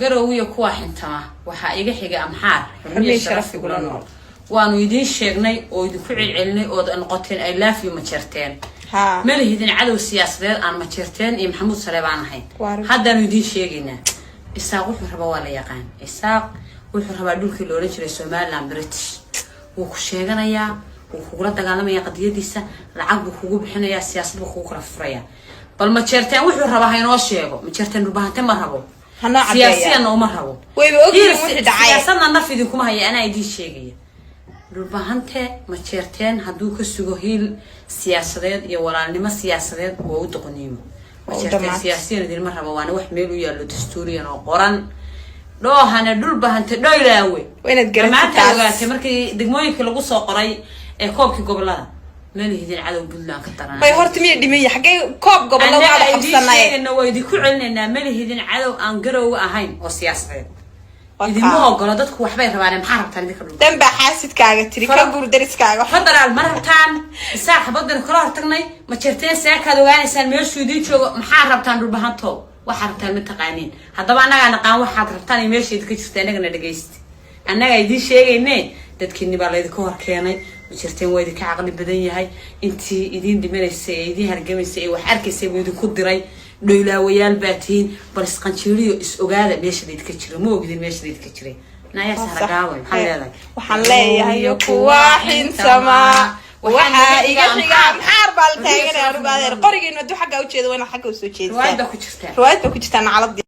Garowiyo kuwa xintama waxaa iga xiga Amxaar. Xurmiyo xurmiyo sharaf sharaf igula igula nool. nool. Waanu idiin sheegnay oo idinku celcelinay ood noqoteen "I love you Majeerteen". Ma lihidin cadow siyaasadeed aan Majeerteen iyo Maxamuud Sale baan ahayn. Haddaanu idiin sheegaynaa, Isaaq wuxuu rabaa waa la yaqaan. Isaaq wuxuu rabaa dhulkii la odhan jiray Somaliland British. Wuu ku sheeganayaa, wuu kugula dagaalamaya qadiyadiisa, lacag buu kugu bixinayaa, siyaasad buu kugu kala furayaa. Bal Majeerteen wuxuu rabaa ha inoo sheego. Majeerteen Dhulbahante ma rabo. Hanoo caddeeya. Siyaasiyanna uma rabo. Wayba ogyihiin wixii dhacay. Siyaasadna naf idinkuma haya. Anaa idiin sheegaya, Dhulbahante Majeerteen hadduu ka sugo hiil siyaasadeed iyo walaalnimo siyaasadeed, waa u doqoniimo. Waa u Majeerteen dhammaatay. siyaasiyan idinma rabo, waana wax meel u yaallo dastuuriyan oo qoran. Dhoohane Dhulbahante dhoylaawe. Waa inaad garatid Maanta taas. ogaatay markii degmooyinka lagu soo qoray ee koobkii gobolada, malihidin cadow Puntland ka daran. Bay horta miya dhimaya xaggee koob gobollo Annaga waaba idiin qabsanay. sheegayna, waa idinku celinaynaa, malihidin cadow aan garowga ahayn oo siyaasadeed. Wakaa. Idinma ogolo. Dadku waxbay rabaan. Maxaa rabtaan idinka dhulka? Dan baa xaasidkaaga tiri ka guur dariskaaga. Federaal ma rabtaan? Isaaq xabadanu kala hortagnay. Majeerteen saakaad ogaanaysaan meeshuu idiin joogo. Maxaa rabtaan, Dhulbahanto? Waxaad rabtaan ma taqaaniin. Haddaba annagaa naqaan waxaad rabtaan iyo meesha idinka jirta. Annagana dhegaysta, annagaa idiin sheegayne. Dadkiini baa laydinka hor keenay. Majeerteen waa idinka caqli badan yahay. Intii idiin dhimanaysay ee idiin hargamaysay ee wax arkaysay buu idinku diray. Dhoylaawayaal baa tihiin. Bal isqanjiiriyo, is ogaada meesha laydinka jiro. Ma ogidin meesha laydinka jiray. Nayaa Sahragaaway, maxaa leedahay? Waxaan leeyahay kuwa xintama waxaa iga xiga Maxaar baa la taaganaya. Anigu adeer, qorigeenu hadduu xaggaa ujeedo, waa inaad xagga usoo jeedisaa. Riwaayad baa ku jirtaa. Riwaayad baa ku jirtaa, nacaladii.